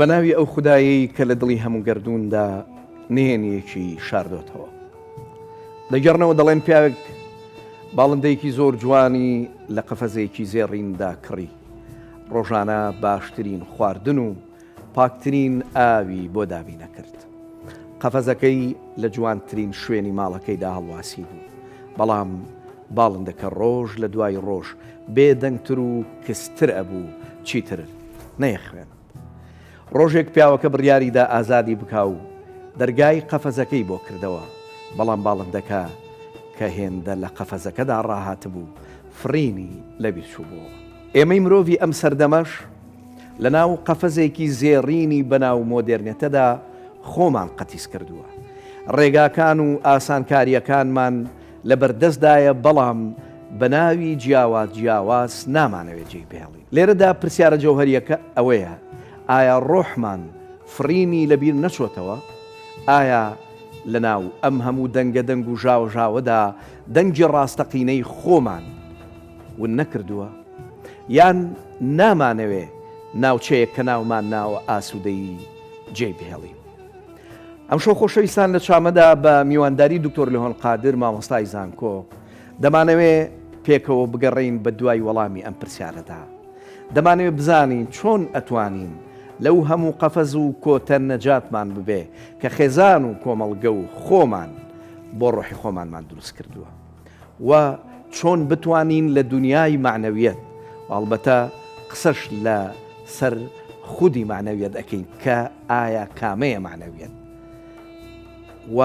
بەناوی ئەو خودایەی کە لە دڵی هەموو گەردووندا نهێنییەکی شاردۆتەوە. دەگێڕنەوە دەڵێن پیاوێک باڵندەیەکی زۆر جوانی لە قەفەزێکی زێڕیندا کڕی. ڕۆژانە باشترین خواردن و پاکترین ئاوی بۆ دابینەکرد. قەفەزەکەی لە جوانترین شوێنی ماڵەکەیدا هەڵواسیبوو. بەڵام باڵندەکە ڕۆژ لە دوای ڕۆژ بێدەنگتر و کزتر ئەبوو، چیتر نەیەخوێند. ڕۆژێک پیاوەکە بڕیاری دا ئازادی بکا و دەرگای قەفەزەکەی بۆ کردەوە، بەڵام باڵندەکە کە هێندە لە قەفەزەکەدا ڕاهاتبوو، فڕینی لەبیر چووبووەوە. ئێمەی مرۆڤی ئەم سەردەمەش لەناو قەفەزێکی زێڕینی بەناو مۆدێرنێتەدا خۆمان قەتیس کردووە. ڕێگاکان و ئاسانکارییەکانمان لەبەردەستدایە بەڵام بە ناوی جیاواز جیاواز نامانەوێت جێی بهێڵین. لێرەدا پرسیارە جەوهەرییەکە ئەوەیە، ئایا ڕۆحمان فڕینی لەبیر نەچۆتەوە؟ ئایا لەناو ئەم هەموو دەنگەدەنگ و ژاوەژاوەدا دەنگی ڕاستەقینەی خۆمان ون نەکردووە؟ یان نامانەوێ ناوچەیەک کە ناومان ناوە ئاسوودەیی جێی بهێڵین؟ ئەمشەو خۆشەویستان لە چامەدا بە میوانداری دکتۆر لهۆن قادر مامۆستای زانکۆ دەمانەوێ پێکەوە بگەڕێین بە دوای وەڵامی ئەم پرسیارەدا. دەمانەوێ بزانین چۆن ئەتوانین لەو هەموو قەفەز و کۆتە نەجاتمان ببێ کە خێزان و کۆمەڵگە و خۆمان بۆ ڕۆحی خۆمانمان دروست کردووە و چۆن بتوانین لە دونیای مەعنەویەت و ئەڵبەتە قسەش لە سەر خودی مەعنەویەت ئەکەین کە ئایا کامەیە مەعنەویەت و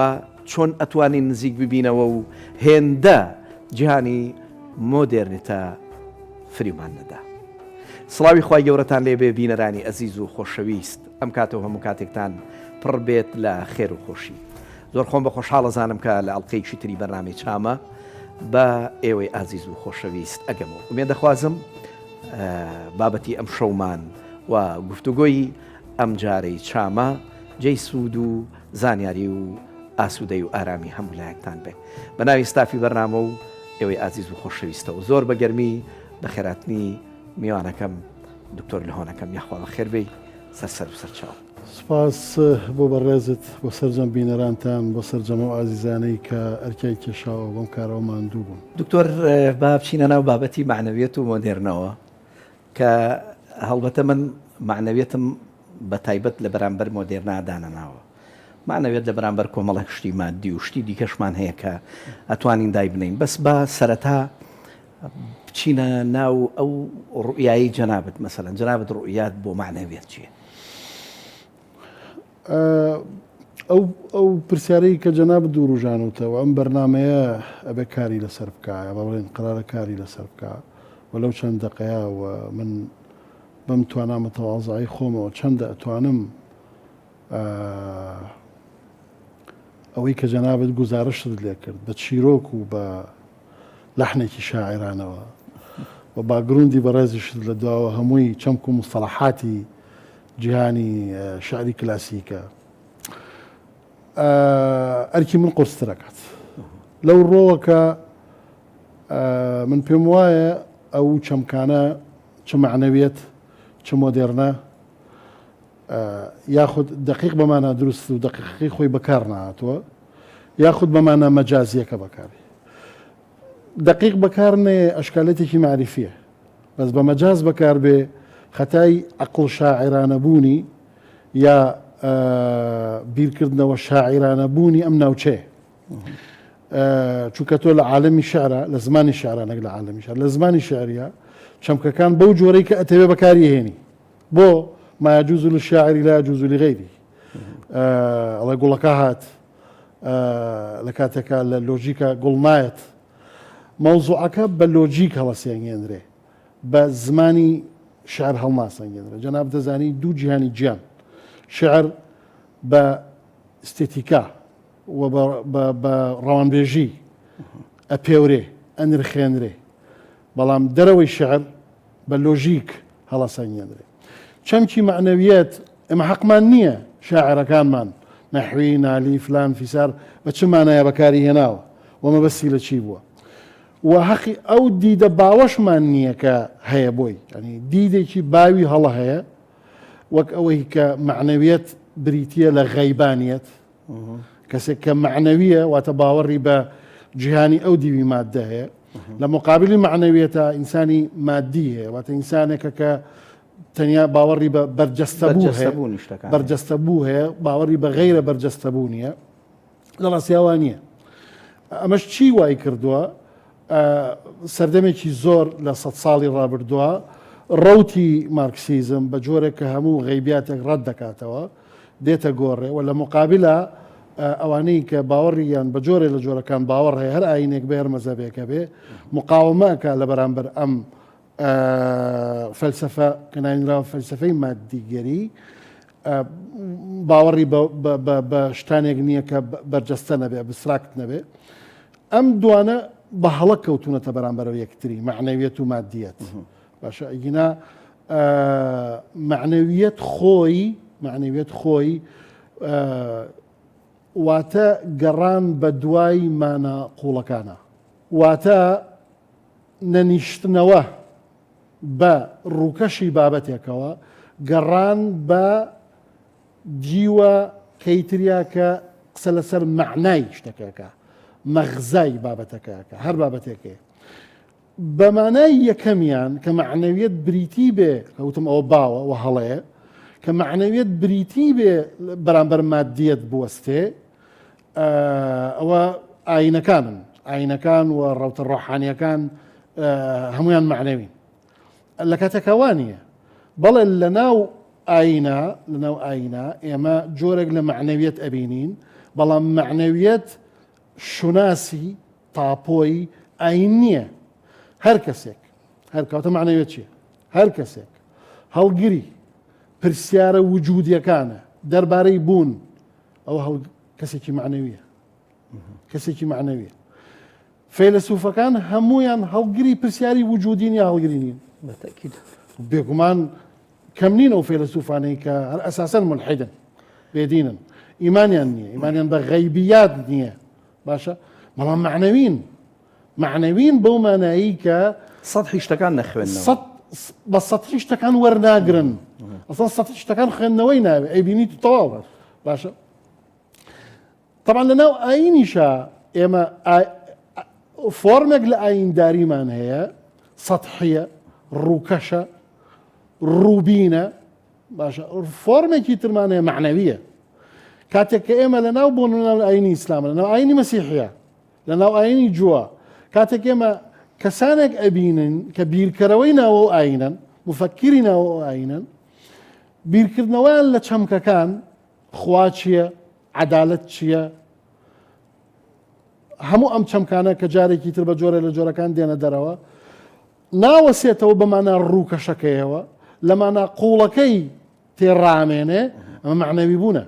چۆن ئەتوانین نزیک ببینەوە و هێندە جیهانی مۆدێرنیتە فریومان نەدا. سڵاوی خوای گەورەتان لێ بێ بینەرانی ئەزیز و خۆشەویست ئەم کاتە و هەموو کاتێکتان پڕ بێت لە خێر و خۆشی. زۆر خۆم بە خۆشحاڵ ئەزانم کە لە ئەڵقەیەکی تری بەرنامەی چامە بە ئێوەی ئازیز و خۆشەویست ئەگەمەوە. ئومێد دەخوازم بابەتی ئەم شەومان و گفتوگۆی ئەمجارەی چامە جێی سوود و زانیاری و ئاسوودەی و ئارامی هەموو لایەکتان بێ. بە ناوی ستافی بەرنامە و ئێوەی ئازیز و خۆشەویستەوە زۆر بە گەرمی بەخێراتنی میوانەکەم دکتۆر لهۆنەکەم یاخوا بەخێر بێی سەر سەر و سەر چاو. سوپاس بۆ بەڕێزت، بۆ سەرجەم بینەرانتان، بۆ سەرجەم ئەو ئازیزانەی کە ئەرکیان کێشاوە بەم کارەوە ماندوو بوون. دکتۆر با بچینە ناو بابەتی مەعنەویەت و مۆدێرنەوە کە هەڵبەتە من مەعنەویەتم بە تایبەت لە بەرامبەر مۆدێرنا دانەناوە. مەعنەویەت لە بەرامبەر کۆمەڵێک شتی مادی و شتی دیکەشمان هەیە کە ئەتوانین دایبنێین. بەس با سەرەتا بچینە ناو ئەو ڕوئیایەی جەنابت، مەسەلەن جەنابت ڕوئیات بۆ مەعنەویەت چییە؟ ئەو ئەو پرسیارەی کە جەنابت وروژانوتەوە ئەم بەرنامەیە ئەبێ کاری لەسەر بکا یا بڵێن قەرارە کاری لەسەر بکا و لەو چەند دەقەیە و من بەم توانا متەوازعەی خۆمەوە چەندە ئەتوانم ئەوەی کە جەنابت گوزارشتت لێ کرد بە چیرۆک و بە لەحنێکی شاعیرانەوە و باگروندی بەڕێزیشت لە دواوە هەمووی چەمک و مستەڵەحاتی جیهانی شعری کلاسیکە ئەرکی من قورسترەکات لەو ڕۆوە کە من پێم وایە ئەو چەمکانە چ مەعنەویەت چ مۆدێرنە یاخود دەقیق بە مانا دروست و دەقیقەکەی خۆی بەکار نەهاتووە یاخود بە مانا مەجازییەکە بەکاری دەقیق بەکار نەیە ئەشکالێتێکی مەعریفیە بەس بە مەجاز بەکار بێ خەتای عەقڵ شاعیرانە بوونی یا بیرکردنەوە شاعیرانە بوونی ئەم ناوچەیە چونکە تۆ لە عالەمی شعرا لە زمانی شعرا نەک لە عالەمی شعر لە زمانی شعریە چەمکەکان بەو جۆرەی کە ئەتەوێ بەکاری هێنی بۆ ما يجوز للشاعر لا يجوز لغيره ئەڵێ گوڵەکە هات لە کاتێکا لە لۆژیکە گوڵ نایەت مەوزوعەکە بە لۆژیک هەڵەسێنگێنرێ بە زمانی شعر هەڵناسەنگێنرێ جەناب دەزانی دوو جیهانی گیان شعر بە ئستێتیکا و بە ڕەوانبێژی ئەپێورێ ئەنرخێنرێ بەڵام دەرەوەی شعر بە لۆژیک هەڵەسەنگێنرێ. چەمکی مەعنەویەت ئێمە حەقمان نییە شاعێرەکانمان نەحوی، نالی، فلان فیسار بە چ مانایە بەکاری هێناوە و مەبەستی لە چی بووە و هەقی ئەو دیدە باوەشمان نییە کە هەیە بۆی یانی دیدێکی باوی هەڵە هەیە. وەک ئەوەی کە مەعنەویەت بریتییە لە غەیبانیەت، کەسێک کە مەعنەویە واتە باوەڕی بە جیهانی ئەو دیوی ماددە هەیە، لە مقابلی مەعنەویەتە ئینسانی مادی هەیە، واتە ئینسانێکە کە تەنیا باوەڕی بە بەرجەستەبوو هەیە، بەرجەستەبوو هەیە، باوەڕی بە غەیرە بەرجەستەبوو نییە. لە ڕاستیا وا نییە. ئەمەش چی وای کردووە؟ سەردەمێکی زۆر لە سە ساڵی ڕابردووە ڕەوتی مارکسیزم بە جۆرێک کە هەموو غەیبیاتێک ڕەت دەکاتەوە دێتە گۆڕێ و لە مقابلە ئەوانەی کە باوەڕیان بە جۆرێ لە جۆرەکان باوەڕ هەیە هەر ئاینێک بێ هەر مەزەبێکە بێ مقاومەکە لە بەرامبەر ئەم فەلسەفە کە ناوینراوە فەلسەفەی مادیگەری باوەڕی بە شتانێک نییە کە بەرجەستە نەبێ abstract نەبێ ئەم دوانە بە هەڵە کەوتونەتە بەرامبەرەوە یەکتری معنەویەت و مادیەت باشە ئەگینا معنەویەت خۆی معنەویەت خۆی واتە گەڕان بە دوای مانا قوڵەکانە واتە نەنیشتنەوە بە ڕووکەشی بابەتێکەوە، گەڕان بە دیوە کەیتریا کە قسە لەسەر مەعنای شتەکەکە، مەغزای بابەتەکەکە، هەر بابەتێکەیە. بە مانای یەکەمیان کە مەعنەویەت بریتی بێ، کە وتم ئەوە باوە و هەڵەیە، کە مەعنەویەت بریتی بێ بەرامبەر مادیەت بوەستێ، ئەوە ئاینەکانن ئاینەکان و ڕەوتە ڕۆحانیەکان هەمویان معنەوین لە کاتێکا وانە بەڵێ لە ناو ئاینا لە ناو ئاینا ئێمە جۆرێک لە معنەویەت ئەبینین بەڵام معنەویەت شوناسی تاپۆی ئاین نییە هەر کەسێک هەر کاتە معنەویەت چیە هەر کەسێک هەڵگری پرسیارە وجودیەکانە دەربارەی بوون ئەوە هەڵ کەسێکی معنەویە کەسێکی معنەویە فەیلەسوفەکان هەمویان هەڵگری پرسیاری وجودین یا هەڵگری نین بێگومان کەم نین ئەو فەیلەسوفانەی کە هەر ئەساسەن ملحدن بێدینن ئیمانیان نییە ئیمانیان بە غەیبیات نییە باشە بەڵام معنەوین معنەوین بەو مانایی کە سەدحی شتەکان نەخوێنەوە بە سەدحی شتەکان وەرناگرن ئەسڵ سەدحی شتەکان خوێندنەوەی ناوێ ئەیبینیت تەواو باشە طبعا لە ناو ئاینیشا ئێمە فۆرمێک لە ئاینداریمان هەیە سەحیە ڕووکەشە ڕووبینە باشە فۆرمێکی ترمان هەیە معنەویە کاتێک کە ئێمە لە ناو بۆ ناو ئاینی ئیسلام لە ناو ئاینی مەسیحە لە ناو ئاینی جووە کاتێک ئێمە کەسانێک ئەبینن کە بیرکەرەوەی ناوە و ئاینەن مفەکری ناوە و ئاینەن بیرکردنەوەیان لە چەمکەکان، خوا چییە، عەدالەت چییە، هەموو ئەم چەمکانە کە جارێکی تر بە جۆرێ لە جۆرەکان دێنە دەرەوە، ناوەسێتەوە بە مانا ڕووکەشەکەیەوە، لە مانا قووڵەکەی تێڕامێنێ، ئەمە مەعنەوی بوونە.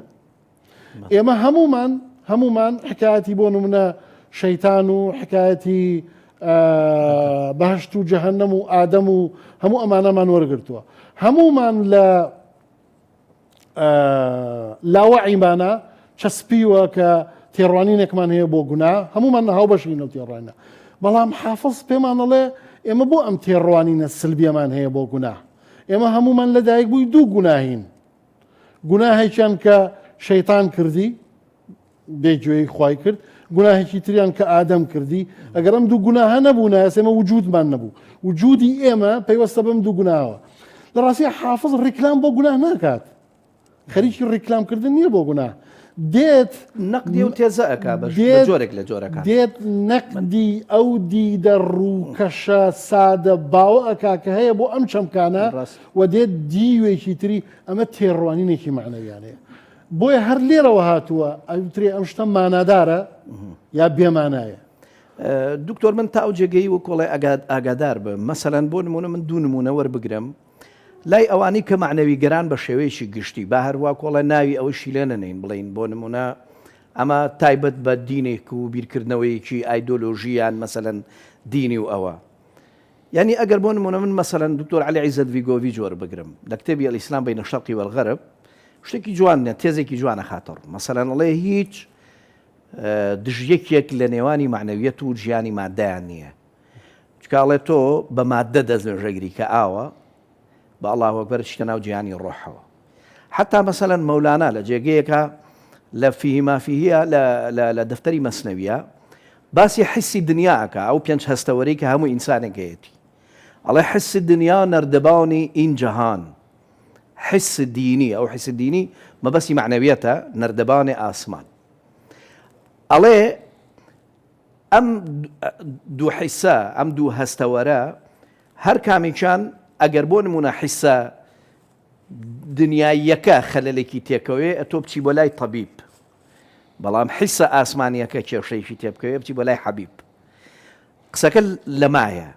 ئێمە هەمومان هەمومان حکایەتی بۆ نمونە شەیتان و حکایەتی بەهشت و جەهەنەم و ئادەم و هەموو ئەمانەمان وەرگتووە هەمومان لە لاوەعیمانە چەسپیوە کە تێڕوانینێکمان هەیە بۆ گونا هەمومان هاوبەشین لەو تێڕوانە بەڵام حافظ پێمانەڵێ ئێمە بۆ ئەم تێڕوانینە سلبیەمان هەیە بۆ گونا ئێمە هەمومان لەدایک بووی دوو گوناهین گوناهێکیان کە شەیتان کردی بێگوێی خوای کرد گوناهێکی تریان کە ئادەم کردی ئەگەر ئەم دوو گوناهە نەبوو نایەسێمە وجودمان نەبوو وجودی ئێمە پەیوەستە بەم دوو گوناهەوە لە ڕاستی حافظ ڕیکلام بۆ گوناه ناکات خەریکی ڕیکلام کردن نییە بۆ گوناه دێت نەقدی و تێزە ئەکا بە جۆرێک لە جۆرەکان دێت نەقدی ئەو دیدە ڕووکەشە سادە باوە ئەکا کە هەیە بۆ ئەم چەمکانە و دێت دیوێکی تری ئەمە تێڕوانینێکی مەعنەویانەیە بۆیە هەر لێرەوە هاتووە ئەوترێ ئەم شتە مانادارە یا بێمانایە. دکتۆر من تا ئەو جێگەی وەکۆڵێ ئاگادار بم مەسەلەن بۆ نمونە من دوو نمونە وەربگرم لای ئەوانەی کە مەعنەویگەران بە شێوەیەکی گشتی با هەروا کۆڵێ ناوی ئەوەیشی لێ نەنێین بڵێین بۆ نمونە ئەمە تایبەت بە دینێک و بیرکردنەوەیەکی ئایدۆلۆژی یان مەسەلەن دینی و ئەوە یانی ئەگەر بۆ نمونە من مەسەلەن دکتۆر عەلی عیزەت ڤیگۆڤیج وەربگرم لە کتێبی الاسلام بین الشرق والغرب شتێکی جوان نیە تێزێکی جوانە خاتە ڕوو مەسەلەن ئەڵێ هیچ دژیەکێک لە نێوانی معنەویەت و ژیانی مادەیان نییە چونکە ئەڵێ تۆ بە مادە دەست نوێژەگری کە ئاوە بە ئەڵاهوەکبەر چیتە ناو جیهانی ڕۆحەوە. حتا مەسەلەن مەولانا لە جێگەیەکە لە فیه ما فیهە لە دەفتەری مەسنەویە باسی حسی دنیا ئەکا ئەو پێنج هەستەوەرەی کە هەموو ئینسانێک هەیەتی ئەڵێ حس دنیا نەردەبانی این جەهان حس دینی ئەو حس دینی مەبەستی مەعنەویەتە نەردەبانی ئاسمان ئەڵێ ئەم دوو حیسە ئەم دوو هەستەوەرە هەر کامێکیان ئەگەر بۆ نمونە حیسە دنیاییەکە خەلەلێکی تێکەوێ ئەتۆ بچی بۆ لای تەبیب بەڵام حیسە ئاسمانیەکە کێشەیەکی تێبکەوێ بچی بۆ لای حەبیب قسەکە لەمایە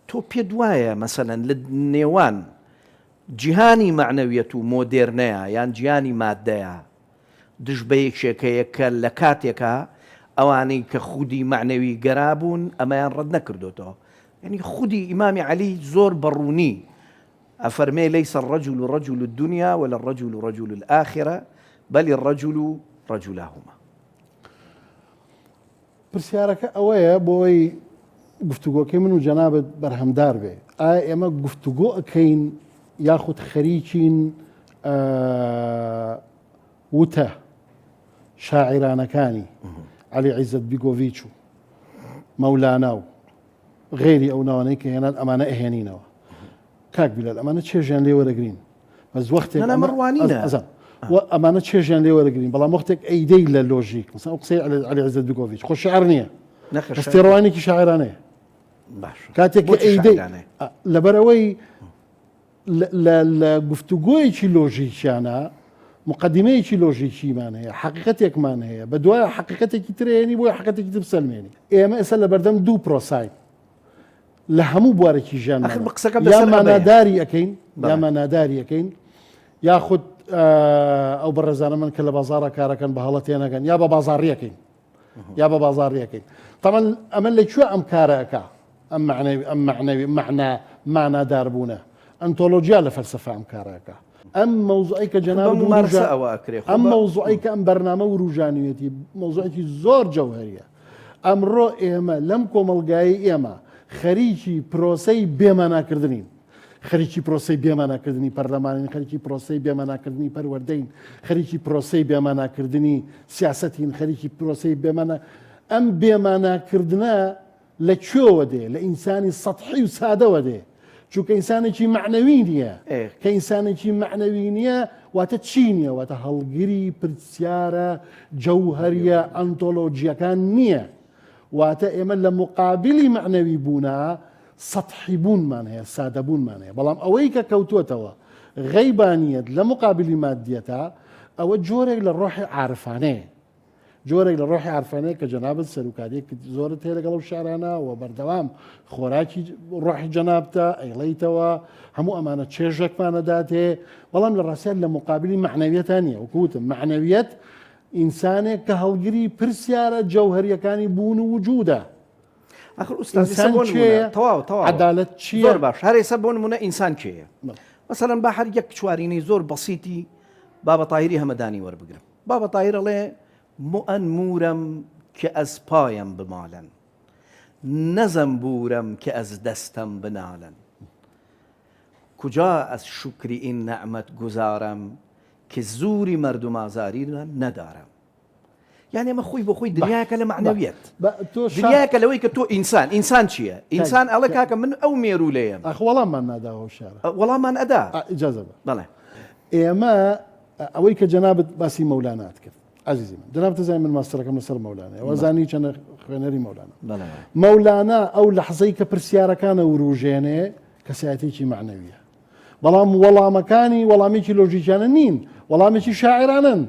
تۆ پێت وایە مەسەلەن لە نێوان جیهانی مەعنەویەت و مۆدێرنەیە یان جیهانی مادەیە دژ بە یەکێک هەیە کە لە کاتێکا ئەوانەی کە خودی مەعنەوی گەرا بوون ئەمەیان ڕەت نەکردۆتەوە یعنی خودی ئیمامی عەلی زۆر بەڕوونی ئەفەرمێ ليس الرجل رجل الدنيا ولا الرجل رجل الآخرة بل الرجل رجلهما. پرسیارەکە ئەوەیە بۆی گفتوگۆکەی من و جەنابت بەرهەمدار بێ ئایا ئێمە گفتوگۆ ئەکەین یاخود خەریکین وتە شاعیرانەکانی عەلی عیزەت بیگۆڤیچ و مەولانا و غەیری ئەو ناوانەی کە هێنات ئەمانە ئەهێنینەوە کاک بیلال ئەمانە چێژیان لێ وەرەگرین بەس وەختێک ئەزان و ئەمانە چێژیان لێ وەرەگرین بەڵام وەختێک ئەیدەی لە لۆژیک مثلا ئەو قسەی عەلی عیزەت بیگۆڤیچ خۆ شعر نییە بەس تێڕوانێکی شاعرانەیە کاتێک کە ئەیدەی لەبەرئەوەی لە گفتوگۆیەکی لۆژیکیانە مقدمەیەکی لۆژیکیمان هەیە حقیقەتێکمان هەیە بە دوای حقیقەتێکی ترێنی بۆی حقیقەتێکی تر بسەلمێنی ئێمە ئێستا لە بەردەم دوو پرۆساین لە هەموو بوارێکی ژیان یا ماناداری ئەەکەین یا ماناداری ئەەکەین یاخود ئەو بەڕێزانە من کە لە بازارە کارەکەن بە هەڵە تێنەگەن یا بە بازاڕیەکەین یا بە بازاڕیەکەین تەمان ئەمە لە کوێ ئەم کارەکە ئەم مەعنەوی ئەم مەعنەوی مەعنا مانادار بوونە ئەنتۆلۆجیا لە فەلسەفە ئەم کارەکە ئەم مەوزوعی کە جەناب بە ممارسە ئەوە ئەکرێ ئەم مەوزوعی کە ئەم بەرنامە وروژانویەتی مەوزوعێکی زۆر جەوهەریە ئەمڕۆ ئێمە لەم کۆمەڵگایی ئێمە خەریکی پرۆسەی بێماناکردنین خەریکی پرۆسەی بێماناکردنی پەرلەمانین، خەریکی پرۆسەی بێماناکردنی پەروەردەین، خەریکی پرۆسەی بێماناکردنی سیاسەتین، خەریکی پرۆسەی بێمانا ئەم بێماناکردنە لە کوێوە دێ؟ لە ئینسانی سەتحی و سادەوە دێ. چونکە ئینسانێکی مەعنەوی نییە. کە ئینسانێکی مەعنەوی نییە واتە چی نییە؟ واتە هەڵگری پرسیارە جەوهەریە ئەنتۆلۆجییەکان نییە. واتە ئێمە لە مقابلی مەعنەوی بوونا سەتحی بوونمان هەیە، سادە بوونمان هەیە، بەڵام ئەوەی کە کەوتووەتەوە غەیبانیەت لە مقابلی مادیەتا، ئەوە جۆرێک لە ڕۆحی عارفانەیە، جۆرێک لە ڕۆحی عارفانەیە کە جەنابت سەروکاریەکی زۆرت هەیە لەگەڵ ئەو شعرانە و بەردەوام خۆراکی ڕۆحی جەنابتە ئەیڵێیتەوە، هەموو ئەمانە چێژێکمان ئەداتێ، بەڵام لە ڕاستیا لە مقابلی مەعنەویەتا نییە، وەکو وتم مەعنەویەت ئینسانێک کە هەڵگری پرسیارە جەوهەریەکانی بوون و وجودە. ئەخر ئوستاز ئێستا بۆ نمونە تەواو تەواو عەدالەت چییە؟ زۆر باش هەر ئێستا بۆ نمونە ئینسان کێیە؟ مەسەلەن با هەر یەک چوارینەی زۆر بەسیتی بابە تاهیری هەمەدانی وەربگرم بابە تاهیر ئەڵێ مؤن مورم کە ئەز پایم بمالن نەزەمبورم کە ئەز دەستم بنالن کجا ئەز شوکری این نعمت گوزارم کە زوری مردم ئازاری را ندارم یعنی ئەمە خۆی بۆ خۆی دنیاکە لە معنەویەت دنیاکە لەوەی کە تۆ ئینسان ئینسان چییە ئینسان ئەڵێ کاکە من ئەو مێروولەیەم ئەخ وەڵاممان ناداوە شارە وەڵامان ئەدا ئیجازە بە بەڵێ ئێمە ئەوەی کە جەنابت باسی مەولانات کرد عزیزی من جەنابت زای من ماستەرەکەم لەسەر مەولانە ئەوە زانی چەند خوێنەری مەولانا مەولانا ئەو لەحزەی کە پرسیارەکانە وروژێنێ کەسایەتێکی معنەویە بەڵام وەڵامەکانی وەڵامێکی لۆژیکیانە نین، وەڵامێکی شاعیرانەن.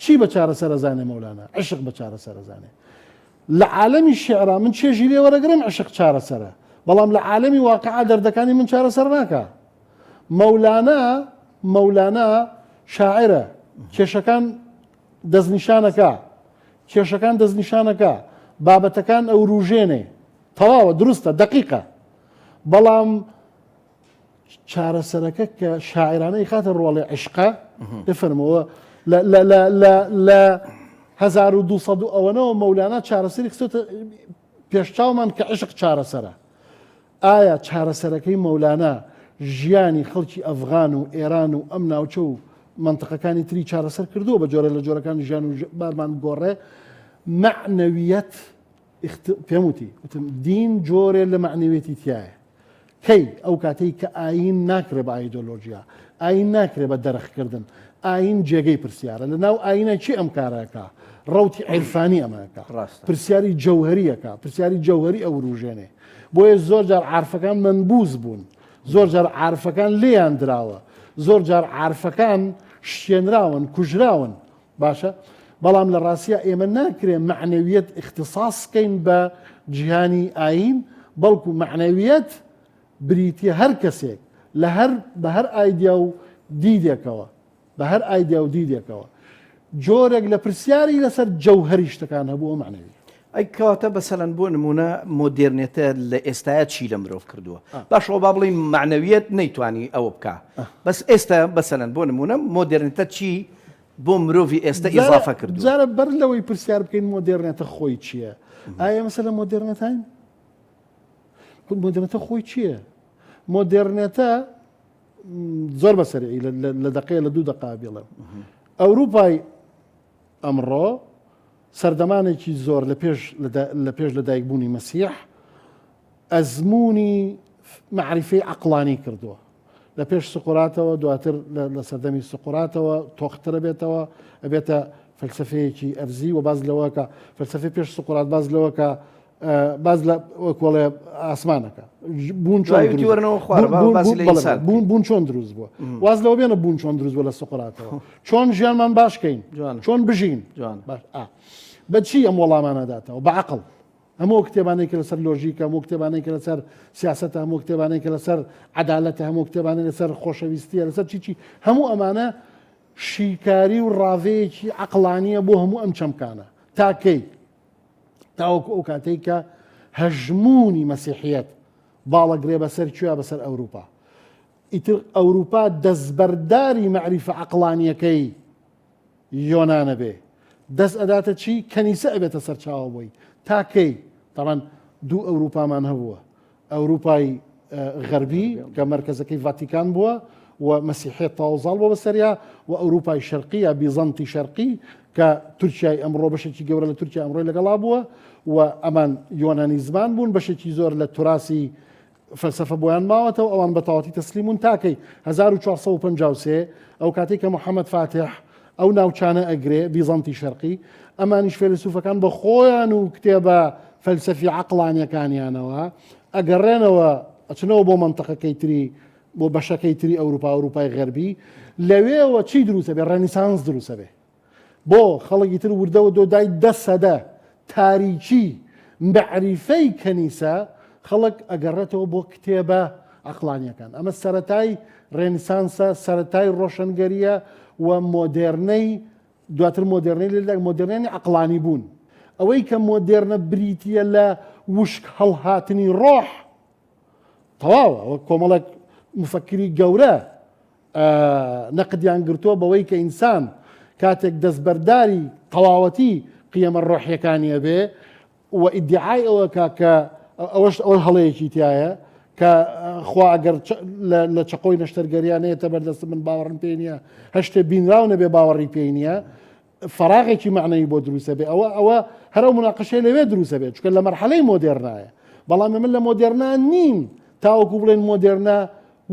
چی بە چارەسەر ئەزانێ مەولانا؟ عشق بە چارەسەر ئەزانێ. لە عالەمی شیعرا من چێژی لێ وەرەگرم عشق چارەسەرە، بەڵام لە عالەمی واقعا دەردەکانی من چارەسەر ناکا. مەولانا مەولانا شاعیرە، کێشەکان دەستنیشانەکا، کێشەکان دەستنیشانەکا، بابەتەکان ئەوروژێنێ. تەواوە، دروستە، دەقیقە. بەڵام چارەسەرەکە کە شاعرانە ئیخاتە ڕۆڵێ عشقە بفەرمەوە لە 1200 ئەوەنەوە مەولانا چارەسەری خستۆتە پێشچاومان کە عشق چارەسەرە ئایا چارەسەرەکەی مەولانا ژیانی خەڵکی ئەفغان و ئێران و ئەم ناوچە و مەنتقەکانی تری چارەسەر کردووە بە جۆرە لە جۆرەکان ژیان و بارمان بگۆڕێ مەعنەویەت پێم وتی وتم دین جۆرێ لە مەعنەویەتی تایە کەی ئەو کاتەی کە ئاین ناکرێ بە ئایدۆلۆژیا ئاین ناکرێ بە دەرخکردن ئاین جێگەی پرسیارە لە ناو ئاینە چی ئەم کارەکە ڕوتی عیرفانی ئەمەکە پرسیاری جەوهریەکە پرسیاری جەوهری ئەوروژێنێ بۆیە زۆر جار عارفەکان مەنبوز بوون زۆر جار عارفەکان لێیان دراوە زۆر جار عارفەکان شکێنراون کوژراون باشە بەڵام لە ڕاستیا ئێمە ناکرێ مەعنەویەت ئیختیساس کەین بە جیهانی ئایین بەڵکو مەعنەویەت بریتیە هەر کەسێک لە هەر بە هەر ئایدیا و دیدێکەوە بە هەر ئایدیا و دیدێکەوە جۆرێک لە پرسیاری لەسەر جەوهەری شتەکان هەبوو مەعنەوی. ئەی کەواتە بەسەلەن بۆ نمونە مۆدێرنێتە لە ئێستایا چی لە مرۆڤ کردووە باشەوە با بڵین معنەویەت نەیتوانی ئەوە بکە بەس ئێستا بەسەلەن بۆ نمونە مۆدێرنێتە چی بۆ مرۆڤی ئێستا ئیزافە کردووە جارە بەر لەوەی پرسیار بکەین مۆدێرنێتە خۆی چییە ئایا مەسە لە مۆدێرنێتین مۆدێرنێتە خۆی چییە مۆدێرنێتە زۆر بەسەری لە دقەیە لە دوو دقا بڵێم ئەوروپای ئەمڕۆ سەردەمانێکی زۆر لە پێش لە پێش لەدایکبوونی مەسیح ئەزموونی مەعریفەی عەقڵانی کردووە. لە پێش سوقراتەوە دواتر لە سەردەمی سوقراتەوە تۆخترە بێتەوە ئەبێتە فەلسفەیەکی ئەرزی و باز لەوەکە فەلسفەی پێش سوقرات باز لەوەکە باز لە وەکوڵێ ئاسمانەکە بوون چۆن بوون چۆن دروست بووە واز لەوە بێنە بوون چۆن دروست بووە لە سوقراتەوە چۆن ژیانمان باشکەین چۆن بژین بە چی ئەم وەڵامانە داتەوە بە عقل هەموو ئەو کتێبانەی کە لەسەر لۆژیکە، هەموو کتێبانەی کە لەسەر سیاسەتە، هەموو کتێبانەی کە لەسەر عەدالەتە، هەموو کتێبانەی لەسەر خۆشەویستیە، لەسەر چی چی، هەموو ئەمانە شیکاری و ڕاڤەیەکی عەقڵانیە بۆ هەموو ئەم چەمکانە. تا کەی؟ تاوەکو ئەو کاتەی کە هەژموونی مەسیحیەت باڵەگرێ بەسەر کوێ؟ بەسەر ئەوروپا. ئیتر ئەوروپا دەستبەرداری مەعریفە عەقڵانیەکەی یۆنانە بێ دەست ئەداتە چی کەنیسە ئەبێتە سەرچاوە بۆی تا کەی تاوان دوو ئەوروپامان هەبووە ئەوروپای غەربی کە مەرکەزەکەی ڤاتیکان بووە و مەسیحێت تاوزاڵ بۆ بەسەریا و ئەوروپای شەرقی یا بیزەنتی شەرقی کە تورکیای ئەمڕۆ بەشێکی گەورە لە تورکیا ئەمڕۆی لەگەڵا بووە و ئەمان یۆنانی زمان بوون بەشێکی زۆر لە توراسی فەلسەفە بۆیان ماوەتەوە ئەوان بە تەواوەتی تەسلیم بوون تا کەی 1453 ئەو کاتێک کە محەممەد فاتح ئەو ناوچانە ئەگرێ بیزەنتی شەرقی ئەمانیش فەیلەسوفەکان بە خۆیان و کتێبە فەلسەفی عەقڵانیەکانیانەوە ئەگەڕێنەوە ئەچنەوە بۆ مەنتەقەکەی تری بۆ بەشەکەی تری ئەوروپا ئەوروپای غەربی لەوێوە چی دروستە بێ ڕێنیسانس دروستە بێ بۆ خەڵکی تر وردە وردە دای دە سەدە تاریکی مەعریفەی کەنیسە خەڵک ئەگەڕێتەوە بۆ کتێبە عەقڵانیەکان ئەمە سەرەتای ڕێنیسانسە سەرەتای ڕۆشنگەریە و مۆدێرنەی دواتر مۆدێرنەی لێ مۆدێرنی عەقڵانی بوون ئەوەی کە مۆدێرنە بریتە لە وشک هەڵهاتنی ڕۆح تەواوە ئەوە کۆمەڵێک مفەکری گەورە نەقدیان گرتووە بەوەی کە ئینسان کاتێک دەستبەرداری تەواوەتی قیەمە ڕۆحیەکانی ئەبێ و ئیدعای ئەوە کا کە ئەوەش ئەوە هەڵەیەکی تایە کە خوا ئەگەر لە چەقۆی نەشتەرگەریان نێتە بەردەست من باوەڕم پێ نییە هەشتێ بینراو نەبێ باوەڕی پێ نییە فەراغێکی مەعنەوی بۆ دروستە بێ ئەوە ئەوە هەر ئەو مناقەشەی لەوێ دروستە بێت چونکە لە مەرحەلەی مۆدێرنایە بەڵام ئێمە لە مۆدێرنا نین تاوەکو بڵێن مۆدێرنا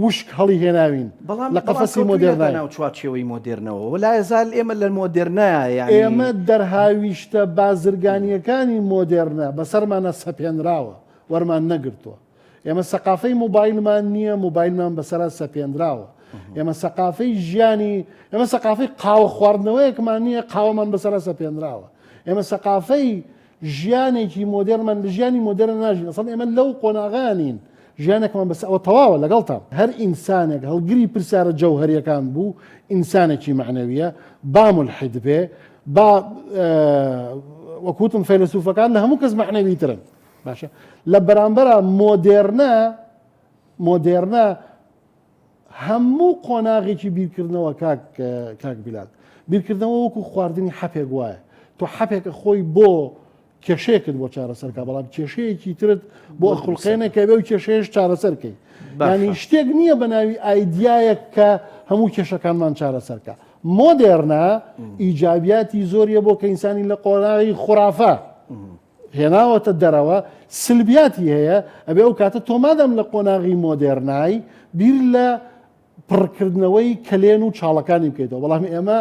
وشک هەڵی هێناوین بەڵام لە قەفەسی مۆدێرنا ناو چوارچێوەی مۆدێرنەوە ولا یزال ئێمە لە مۆدێرنا یانی ئێمە دەرهاویشتە بازرگانیەکانی مۆدێرنە بەسەرمانە سەپێنراوە وەرمان نەگرتووە ئێمە سەقافەی مۆبایلمان نییە، مۆبایلمان بەسەرا سەپێنراوە. ئێمە سەقافەی ژیانی، ئێمە سەقافەی قاوە خواردنەوەیەکمان نییە، قاوەمان بەسەرا سەپێنراوە. ئێمە سەقافەی ژیانێکی مۆدێرنمان لە ژیانی مۆدێرن ناژین. ئەسڵەن ئێمە لەو قۆناغە نین. ژیانێکمان بەس ئەوە تەواوە لەگەڵتان. هەر ئینسانێک هەڵگری پرسیارە جەوهەریەکان بوو، ئینسانێکی مەعنەویە، با مولحید بێ، با وەک وتم فەیلەسوفەکان لە هەموو کەس مەعنەویترن. باشە لە بەرامبەرا مۆدێرنە مۆدێرنە هەموو قۆناغێکی بیرکردنەوە کاک کاک بیلال بیرکردنەوە وەکو خواردنی حەپێک وایە تۆ حەپێکە خۆی بۆ کێشەیەکت بۆ چارەسەرکە بەڵام کێشەیەکی ترت بۆ خولقێنێکە بێ و کێشەیەش چارەسەرکەی ینی شتێک نییە بە ناوی ئایدیایەک کە هەموو کێشەکانمان چارەسەرکە. مۆدێرنە ئیجابیاتی زۆریە بۆ کە ئینسانی لە قۆناغی خورافە هێناوەتە دەرەوە، سلبیاتی هەیە، ئەبێ ئەو کاتە تۆ مادام لە قۆناغی مۆدێرنای بیر لە پڕکردنەوەی کەلێن و چاڵەکانی بکەیتەوە، بەڵام ئێمە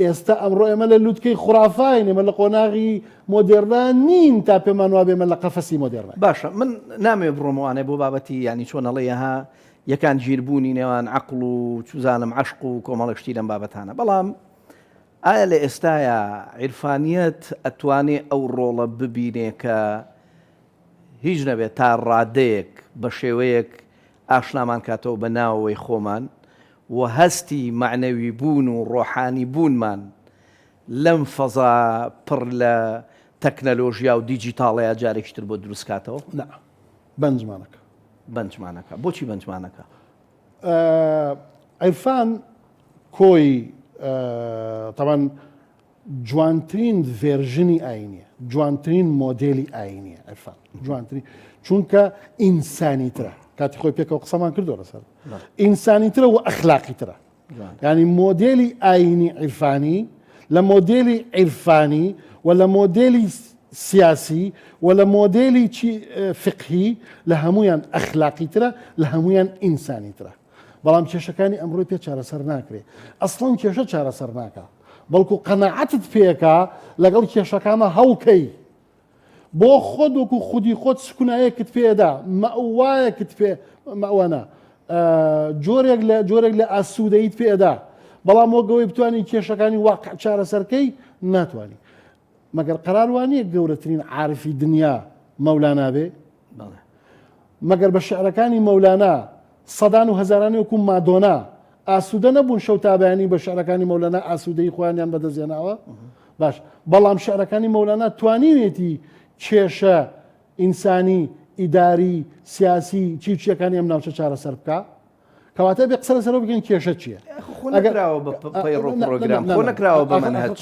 ئێستا ئەمڕۆ ئێمە لە لوتکەی خورافاین، ئێمە لە قۆناغی مۆدێرنا نین تا پێمان وابێ ئێمە لە قەفەسی مۆدێرناین. باشە من نامەوێ بڕۆمەوانێ بۆ بابەتی یانی چۆن ئەڵێی ها یەکان گیربوونی نێوان عەقڵ و چوزانم عەشق و کۆمەڵێک شتی لەم بابەتانە بەڵام ئایا لە ئێستایا عیرفانیەت ئەتوانێ ئەو ڕۆڵە ببینێ کە هیچ نەبێت تا ڕادەیەک بە شێوەیەک ئاشنامان کاتەوە بە ناوەوەی خۆمان و هەستی مەعنەوی بوون و ڕۆحانی بوونمان لەم فەزا پڕ لە تەکنەلۆژیا و دیجیتاڵەیا جارێکی تر بۆ دروست کاتەوە؟ نا بەنجمانەکە. بەنجمانەکە. بۆچی بەنجمانەکە؟ عیرفان کۆی تەبعەن جوانترین version ی ئاینیە جوانترین مۆدێلی ئاینیە عیرفان جوانترین چونکە ئینسانی ترە کاتی خۆی پێکەوە قسەمان کردو لەسەر ئینسانی ترە و ئەخلاقی ترە ینی مۆدێلی ئاینی عیرفانی لە مۆدێلی عیرفانی و لە مۆدێلی سیاسی و لە مۆدێلی فقهی لە هەمویان ئەخلاقی ترە لە هەمویان ئینسانی ترە بەڵام کێشەکانی ئەمڕۆی پێ چارەسەر ناکرێ ئەسڵەن کێشە چارەسەر ناکا بەڵکو قەناعەتت پێکا لەگەڵ کێشەکانە هەڵکەی بۆ خۆت وەکو خودی خۆت سکونایەکت پێدا مەوایەکت پێ مەوانە جۆرێک لە جۆرێک لە ئاسوودەیت پێدا بەڵام وەگەوەی بتانی کێشەکانی واقع چارەسەرکەی ناتوانانی مەگەر قەرار وا نییە گەورەترین عارفی دنیا مەولانا بێ؟ بەڵێ. مەگەر بە شعرەکانی مەولانا سەدان و هەزارانی وەکو مادۆنا ئاسوودە نەبوون شەو تا بەیانی بە شعرەکانی مەولانا ئاسوودەیی خۆیانیان بەدەست هێناوە؟ باش بەڵام شعرەکانی مەولانا توانیوێتی کێشە ئینسانی، ئیداری، سیاسی، چی و چییەکانی ئەم ناوچە چارەسەر بکا؟ کەواتە بێ قسە لەسەر بکەین کێشە چییە؟ خۆ نەکراوە بە پەیڕۆ پرۆگرام خۆ نەکراوە بە مەنهەج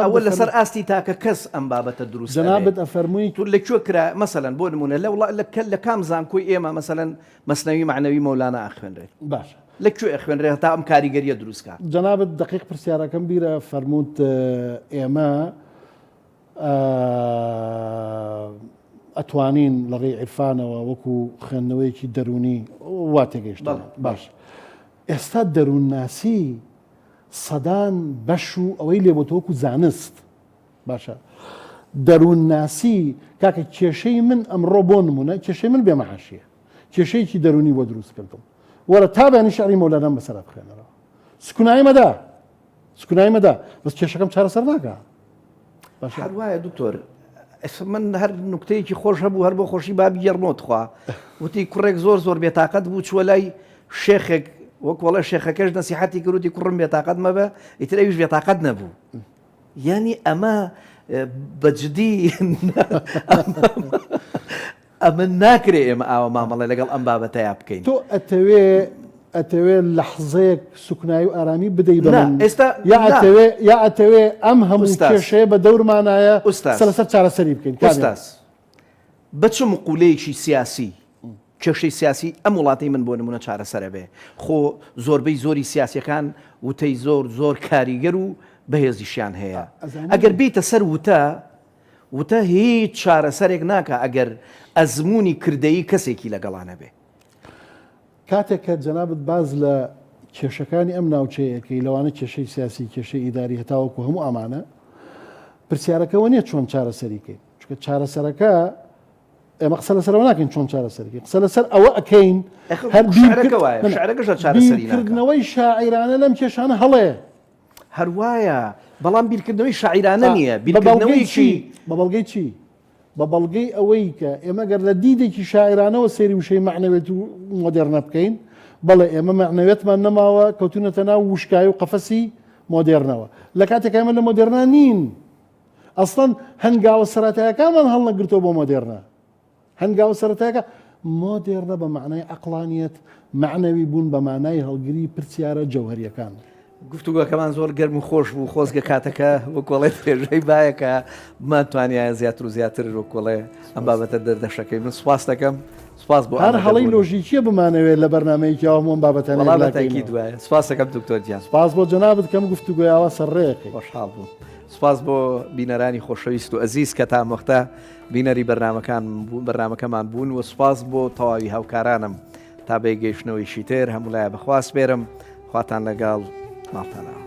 ئەوە لەسەر ئاستی تاکە کەس ئەم بابەتە دروست جەنابت ئەفەرمووی تو لە کوێ کرا مەسەلەن بۆ نمونە لە وڵا لە کام زانکۆی ئێمە مەسەلەن مەسنەوی مەعنەوی مەولانا ئەخوێنرێت باشە لە کوێ ئەخوێنرێت هەتا ئەم کاریگەریە دروست کا؟ جەنابت دەقیق پرسیارەکەم بیرە فەرمووت ئێمە ئەتوانین لە ڕێی عیرفانەوە وەکو خوێندنەوەیەکی دەروونی وا تێگەیشتم باش ئێستا دەروونناسی سەدان بەش و ئەوەی لێ بۆتە وەکو زانست باشە دەروونناسی کاکە کێشەی من ئەمڕۆ بۆ نمونە کێشەی من بێمەعاشیە کێشەیەکی دەروونی بۆ دروست کردم وەرە تا بەیانی شعری مەولانام بەسەرا بخوێنەرەوە سکونایی مەدا سکونای مەدە بەس کێشەکەم چارەسەر ناکا. باشە هەر وایە دکتۆر ئێستا من هەر نوکتەیەکی خۆش هەبوو هەر بۆ خۆشی با بگێڕمەوە تخوا وتی کوڕێک زۆر زۆر بێتاقەت بوو چووە لای شێخێک وەک وەڵێ شێخەکەش نەسیحەتی کرد وتی کوڕم بێتاقەت مەبە ئیتر ئەویش بێتاقەت نەبوو یانی ئەمە بە جدی ئەمە ناکرێ ئێمە ئاوا مامەڵە لەگەڵ ئەم بابەتەیا بکەین. تۆ ئەتەوێ ئەتەوێ لەحزەیەک سوکنایی و ئارامی بدەی بە من ئێستا یا ئەتەوێ یا ئەتەوێ ئەم هەموو کێشەیە بە دەورمانایە قسە لەسەر چارەسەری بکەین؟ ئوستاز بە چ مقولەیەکی سیاسی کێشەی سیاسی ئەم وڵاتەی من بۆ نمونە چارەسەرە بێ خۆ زۆربەی زۆری سیاسەکان وتەی زۆر زۆر کاریگەر و بەهێزیشیان هەیە ئەگەر بیتە سەر وتە وتە هیچ چارەسەرێک ناکا ئەگەر ئەزموونی کردەیی کەسێکی لەگەڵا نەبێ. کاتێک کە جەنابت باس لە کێشەکانی ئەم ناوچەیە ئەکەی لەوانە کێشەی سیاسی، کێشەی ئیداری هەتاوەکو هەموو ئەمانە، پرسیارەکە ئەوە نییە چۆن چارەسەری کەین، چونکە چارەسەرەکە ئێمە قسە لەسەر ئەوە ناکەین چۆن چارەسەری کەین، قسە لەسەر ئەوە ئەکەین هەر شعرەکە وایە، شعرەکەش هەر چارەسەری ناکا. بیرکردنەوەی شاعیرانە لەم کێشانە هەڵەیە. هەر وایە، بەڵام بیرکردنەوەی شاعیرانە نییە، بیرکردنەوەیەکی. بە بەڵگەی چی؟ بە بەڵگەی ئەوەی کە ئێمە گەر لە دیدێکی شاعیرانەوە سەیری وشەی مەعنەوێت و مۆدێرنە بکەین، بەڵێ ئێمە مەعنەوێتمان نەماوە، کەوتوینەتە ناو وشکایی و قەفەسی مۆدێرنەوە. لە کاتێکا ئێمە لە مۆدێرنا نین. ئەسڵەن هەنگاوە سەرەتایەکانمان هەڵنەگرتووە بۆ مۆدێرنە. هەنگاوە سەرەتایەکە، مۆدێرنە بە مەعنای عەقڵانیەت، مەعنەوی بوون بە مانای هەڵگری پرسیارە جەوهەرییەکان. گفتوگۆکەمان زۆر گەرم و خۆش بوو، خۆزگە کاتەکە وەکۆڵێ درێژەی بایە کە بمانتوانیایە زیاتر و زیاتر وەکۆڵێ ئەم بابەتە دەردەشەکەی. من سوپاست دەکەم. سپاس بۆ هەر هەڵەی لۆژیکیە بمانەوێت لە بەرنامەیەکی ئاوا هەموو ئەم بابەتانە وەڵا یەکلا بە تەئکید کەینەوە. وایە. سپاسەکەم دکتۆر گیان. سپاس بۆ جەنابت کەم گفتوگۆی ئاوا سەرڕێ ئەکەی. خۆشحاڵ بووم. سپاس بۆ بینەرانی خۆشەویست و ئەزیز کە تا ئەم وەختە بینەری بەرنامەکان بەرنامەکەمان بوون و سپاس بۆ تەواوی هاوکارانم تا بە یەکگەیشتنەوەیشی تر هەموو لایە بەخوا سپێرم خواتان لەگەڵ ماڵتان ئاوا.